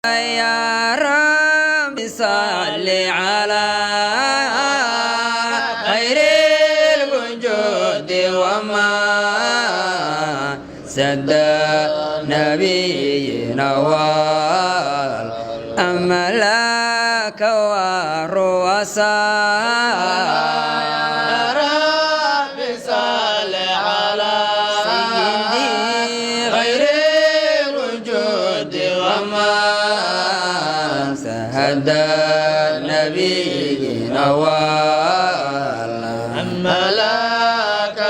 يا رب صل على خير الوجود وما سد نبينا والأملاك والرؤساء. يا رب صل على سيدي خير الوجود وما سهد نبينا ملاك.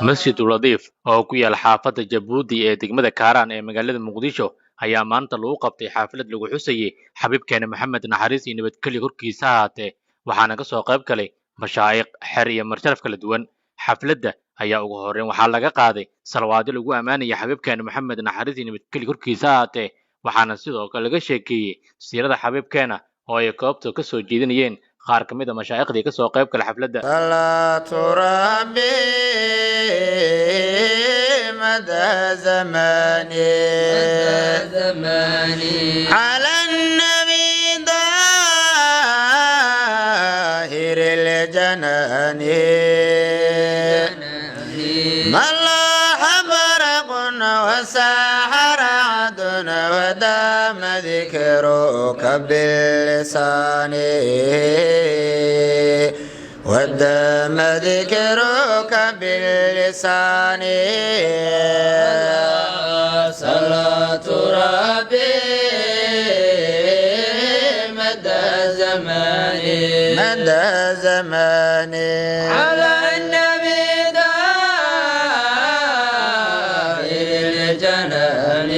Masjid Uladiif oo ku yaal xaafadda Jabuuti ee degmada Kaaraan ee magaalada Muqdisho ayaa maanta lagu qabtay xaflad lagu xusayey xabiibkeena Maxamed, naxariis iyo nabadgelyo korkiisa ha ahaatee. Waxaana ka soo qayb galay mashaa'iq, xer iyo marsharaf kala duwan. Xafladda ayaa ugu horreyn waxaa laga qaaday salawaadyo lagu ammaanaya xabiibkeena Maxamed, naxariis iyo nabadgelyo korkiisa ha ahaatee. Waxaana sidoo kale laga sheekeeyey siirada xabiibkeena oo ay goobta ka soo jeedinayeen qaar ka mid a mashaa'iqdii ka soo qayb gala xafladda. صلاة ربي مدى زماني زماني على النبي ظاهر الجنان، ملاح برق وساحر عدن ودام ذكرك باللسان، ودام ذكرك باللسان. صلاة ربي مدى زماني مدى زماني على النبي دائر الجنان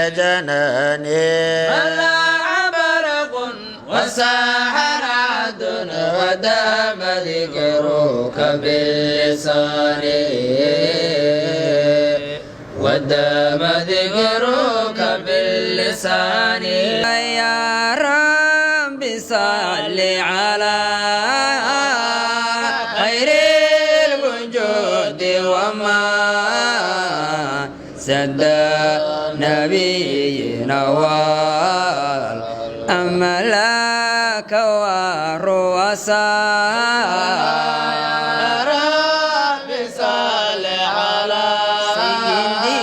الجنان، ملاح برق وساحر عدن ودام ذكرك باللسان، ودام ذكرك باللسان. يا رب صل على خير الوجود وما سد نبينا والأملاك والرؤساء. يا رب صل على سيدي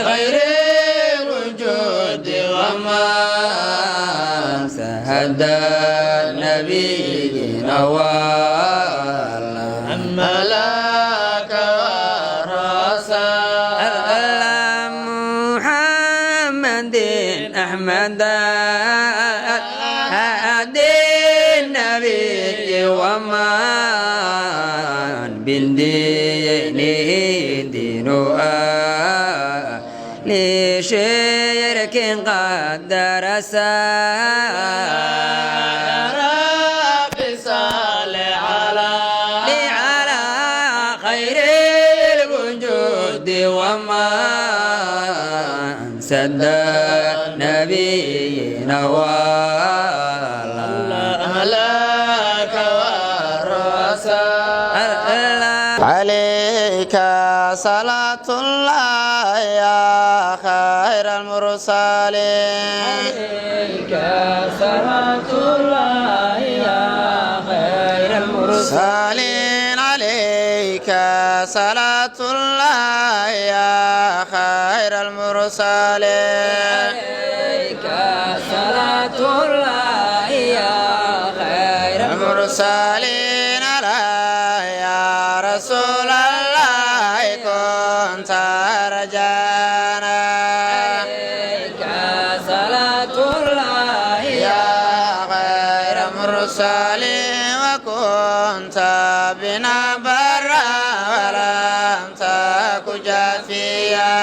خير الوجود وما سهد نبينا ملاك ورسول. محمد أحمد هادي النبي ومن بالدين دين لشرك قد درس. يا رب صل على على خير الوجود وما سد نبينا ملاك ورسول. عليك صلاة الله يا خير المرسلين. عليك صلاة الله يا خير المرسلين. صالين عليك صلاة الله يا خير المرسلين. عليك صلاة الله يا خير المرسلين على يا رسول الله كنت رجانا. عليك صلاة الله يا خير مرسلين وكنت بنا برا ولم تك جافيا.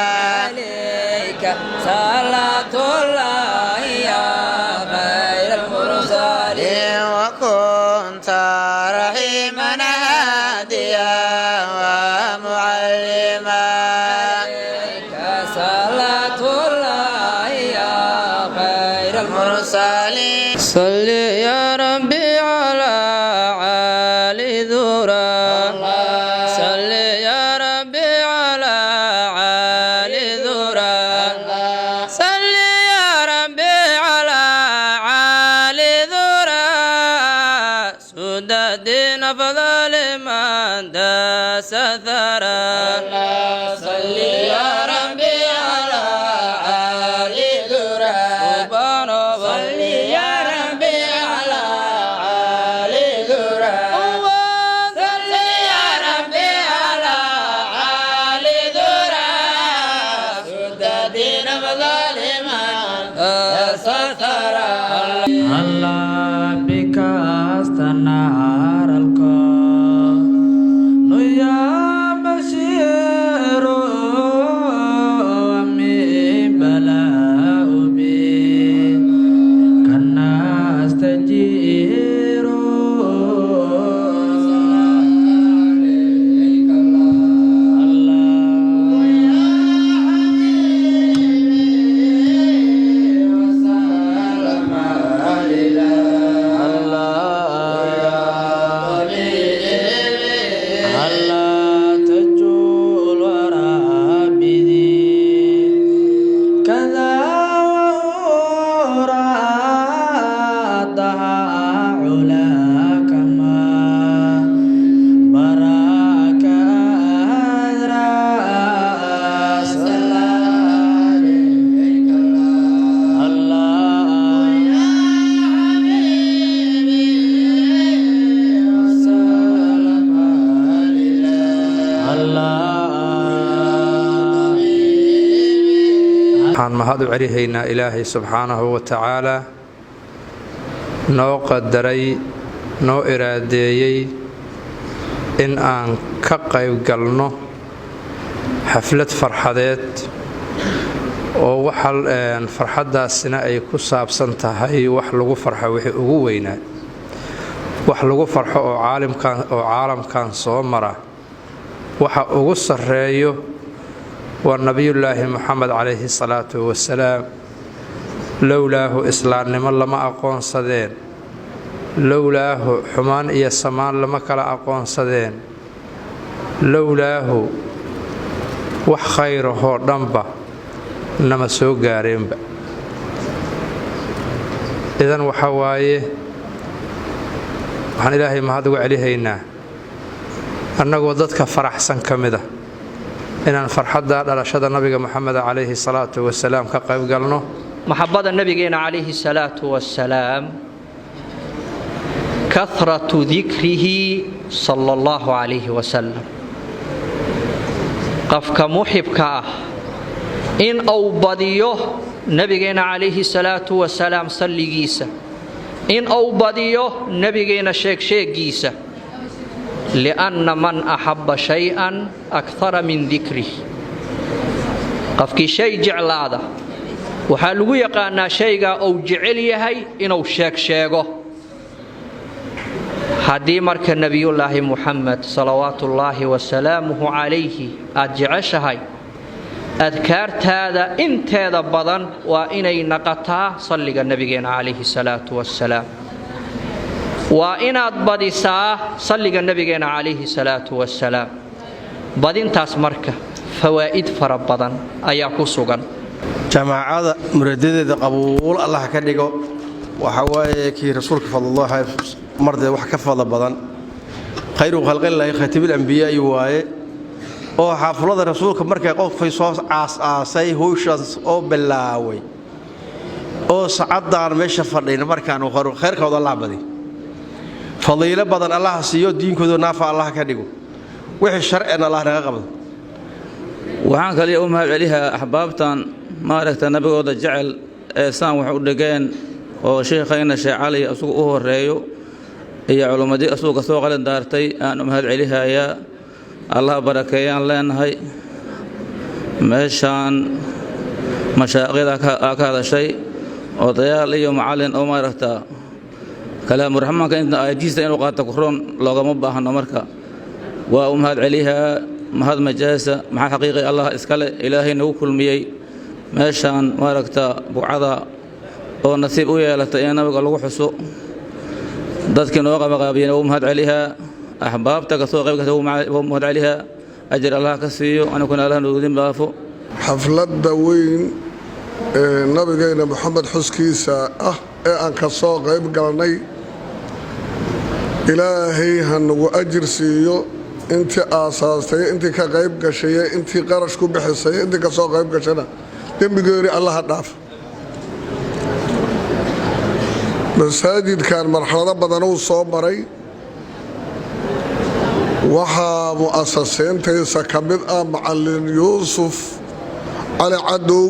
عليك صلاة الله يا خير المرسلين. وكنت رحيما هاديا ومعلما. عليك صلاة الله يا خير المرسلين. صل يا ربي على علي ذرا، صل يا ربي على علي ذرا، صل يا أفضل من داس ثرى. صل يا ربي على علي ذرى. صل يا ربي على علي ذرى. صل يا ربي على علي ذرى. سددين أفضل من داس ثرى. الله بك استنار الكون يا بشير ومن بلاء بك نستجير. الله الله تجول ورابدي كذا وأرادها علا كما براك أدرى. الله الله. Waxaan mahad u celihaynaa Ilaahay subxaanahu wa tacaalaa noo qadaray, noo iraadeeyey in aan ka qayb galno xaflad farxadeed oo waxa farxaddaasina ay ku saabsan tahay wax lagu farxo, wixii ugu weynaa wax lagu farxo oo caalimkan oo caalamkan soo mara waxa ugu sarreeyo waa Nabiyullaahi Moxamed calayhi salaatu wasalaam. Lowlaahu islaamnimo lama aqoonsadeen, lowlaahu xumaan iyo samaan lama kala aqoonsadeen, lowlaahu wax khayrahoo dhanba nama soo gaareenba. Idan waxa waaye waxaan Ilaahay mahad uga celihaynaa annagoo dadka faraxsan ka mid ah inaan farxadda dhalashada Nabiga Moxamed calayhi salaatu wasalaam ka qayb galno. Maxabada nabigeena calayhi salaatu wasalaam, kahratu dikrihi sala allahu calayhi wasalam. Qofka muxibka ah in uu badiyo nabigeena calayhi salaatu wasalaam salligiisa, in uu badiyo nabigeena sheegsheegiisa, lianna man axabba shay-an akthara min dikrih. Qofkii shay jeclaada waxaa lagu yaqaanaa shaygaa uu jecel yahay inuu sheeg sheego. Haddii marka Nebiyullaahi Muxamed salawaatuullaahi wasalaamuhu calayhi aad jeceshahay, adkaartaada inteeda badan waa inay naqataa salliga nebigeena calayhi salaatu wassalaam. Waa inaad badisaa salliga nebigeena calayhi salaatu wassalaam. Badintaas marka fawaa'id fara badan ayaa ku sugan. Jamaacada muraadadeeda qabuul Allah ka dhigo. Waxa waaye kii rasuulka fadlallahu mardee wax ka fadla badan, khayru khalqillaahi khatibil ambiyaa'i waaye, oo xaafulada rasuulka markay qofkay soo aas-aasay howshaas oo bilaaway oo sacaddaan meesha fadhayna markaanu khayrkooda Allah badi, fadiilo badan Allah siiyo, diinkooda naafa Allah ka dhigo, wixii sharcina Allah naga qabdo. Waxaan kaliya u mahad celihaa axbaabtan maaragta nabigooda jecel ee saan wax u dhigeen, oo sheekhayna Sheekh Cali asugu u horeeyo iyo culummadii asugu ka soo qalin daartay aan u mahad celihayaa. Allah barakeeyaan leenahay. Meeshaan mashaaqida aa ka hadashay, odayaal iyo macallin oo maaragta kalaamuraxmaanka inta aayadiisa inuu qaato kuroon loogama baahno. Marka waa u mahad celihaa mahad majaasa maxaa xaqiiqi Allah iskale, Ilaahay nagu kulmiyey meeshaan maaragta bucada oo nasiib u yeelatay in nabiga lagu xuso. Dadkii noo qabaqaabiyeen wuu mahad celihaa, axbaabta kasoo qayb kasta wuu mahad celihaa. Ajir Allah ka siiyo, aniguna Allah noogudin baafo. Xafladda weyn ee nabigeena Moxamed xuskiisa ah ee aan ka soo qayb galnay. Ilaahay ha nagu ajir siiyo intii aasaastay, intii ka qayb gashay, intii qarash ku bixisay, intii ka soo qayb gashana dembigoori Allaha dhaaf. Masaajidkan marxalado badan uu soo maray. Waxaa mu'asasiintaysa ka mid ah Macallin Yuusuf Cali Cadow,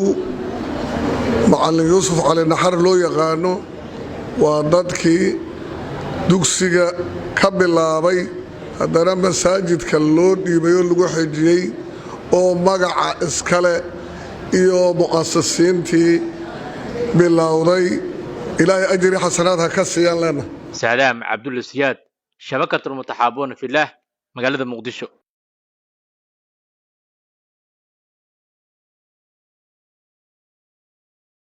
Macallin Yuusuf Cali Naxar loo yaqaano. Waa dadkii dugsiga ka bilaabay, haddana masaajidka loo dhiibay oo lagu xejiyey oo magaca iskale iyo mu'asisiintii bilowday. Ilaahay ajri xasanaad ha ka siiyaan leena. Saadaam Cabdulla Siyaad, shabakatul Mutaxaabuuna fillaah, magaalada Muqdisho.